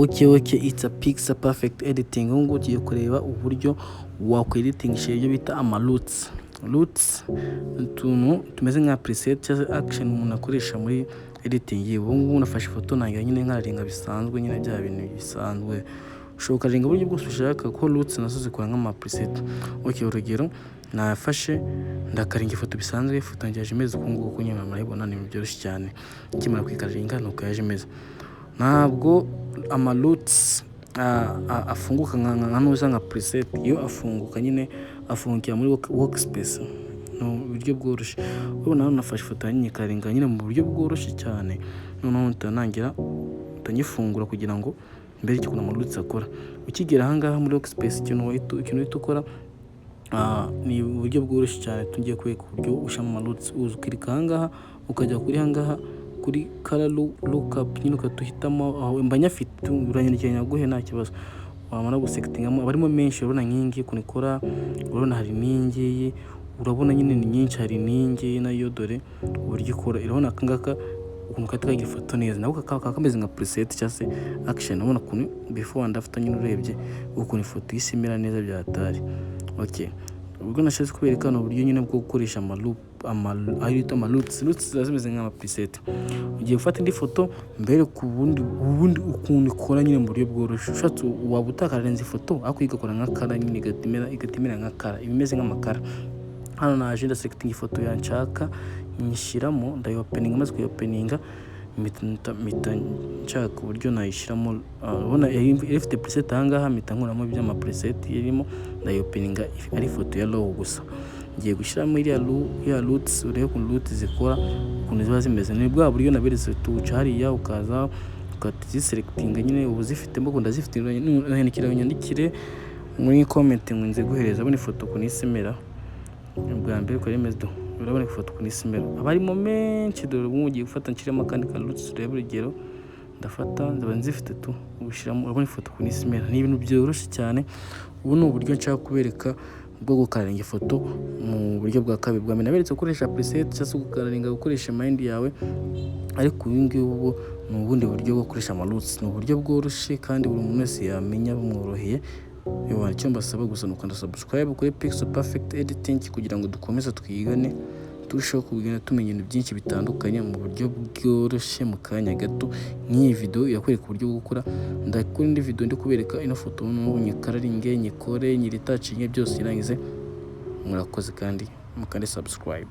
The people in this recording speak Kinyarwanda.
Okay, it's a pixel perfect editing. Ubu ngubu tugiye kureba uburyo wakweditingisha ibyo bita ama LUTs. LUTs ni utuntu tumeze nka preset cyangwa se action umuntu akoresha muri editing. Ubu ngubu nafashe ifoto, ntangira nyine nkararinga bisanzwe, nyine bya bintu bisanzwe. Ushobora ukaringa uburyo bwose ushaka, kuko LUTs nazo zikora nk'ama preset. Okay, urugero nafashe ndakaringa ifoto bisanzwe, ifoto yanjye yaje imeze uku nguku nyine murayibona, ni ibintu byoroshye cyane. Nkimara kuyikararinga nuko yaje imeze. Ntabwo ama LUTs afunguka nka nuza nka preset, iyo afunguka nyine afungukira muri workspace, ni uburyo bworoshye. Urabona hano nafashe ifoto yanjye nyikaringa nyine mu buryo bworoshye cyane, noneho mpita ntangira nyifungura kugira ngo mbereke ukuntu ama LUTs akora. Ukigera aha ngaha muri workspace, ikintu uhita ukora ni uburyo bworoshye cyane. Tugiye kwereka uburyo ushyiramo ama LUTs. Uza ukirika aha ngaha, ukajya kuri aha ngaha kuri color lookup nyine, ugahita uhitamo aho mba nyafite, uranyandikira nyaguhe nta kibazo. Wamara guselectingamo, aba arimo menshi. Urabona nk'iyi ngiyi ukuntu ikora, urabona hari n'iyi ngiyi, urabona nyine ni nyinshi, hari n'iyi ngiyi nayo, dore uburyo ikora. Urabona aka ngaka ukuntu gahita kagira ifoto neza, nako kakaba kameze nka preset cyangwa se action. Urabona ukuntu before and after nyine, urebye ukuntu ifoto ihise imera neza bya hatari. Okay, ubwo nashatse kubereka ni uburyo nyine bwo gukoresha ama loop, ama ayo bita ama LUTs. LUTs ziba zimeze nk'ama preset. Ugiye gufata indi foto mbere ku bundi ukuntu ikora nyine mu buryo bworoshye. Ushatse waba utakarenza ifoto, ariko igakora nka color nyine, igahita imera nka color, iba imeze nk'amakara. Hano naje ndaselectinga ifoto yanshaka, nyishyiramo, ndayopeninga. Maze kuyopeninga mpita nshaka uburyo nayishyiramo. Urabona yari ifite preset aha ngaha, mpita nkuramo iby'ama preset irimo, ndayopeninga ari ifoto ya raw gusa. Ngiye gushyiramo iriya LUTs, urebe ukuntu LUTs zikora, ukuntu ziba zimeze. Ni bwa buryo naberetse, tuwuca hariya, ukaza ukaziselectinga nyine, uba uzifitemo, ubwo ndazifite. Nyandikira, unyandikire muri comment ngo nze guhereza. Urabona ifoto ukuntu isa imera bwa mbere uko imeze, do urabona ifoto ukuntu isa imera, aba arimo menshi. Dore ubu ugiye gufata nshyiremo akandi ka LUTs, urebe urugero. Ndafata, nzaba nzifite tu, ubishyiramo, urabona ifoto ukuntu isa imera. Ni ibintu byoroshye cyane. Ubu ni uburyo nshaka kubereka bwo gukararinga ifoto mu buryo bwa kabiri. Bwa mbere naberetse gukoresha preset cyangwa se gukararinga gukoresha mind yawe, ariko ubu ngubu bwo ni ubundi buryo bwo gukoresha ama LUTs. Ni uburyo bworoshye kandi buri muntu wese yamenya bumworoheye. Icyo mbasaba gusa ni ukanda subscribe kuri Pixel Perfect Editing kugira ngo dukomeze twigane, turusheho kugenda tumenya ibintu byinshi bitandukanye mu buryo bworoshye mu kanya gato. Nk'iyi video irakwereka uburyo bwo gukora. Ndakora indi video ndi kubereka ino foto n'ubu nyikararinge, nyikore, nyiretouchinge, byose irangize. Murakoze kandi mukande subscribe.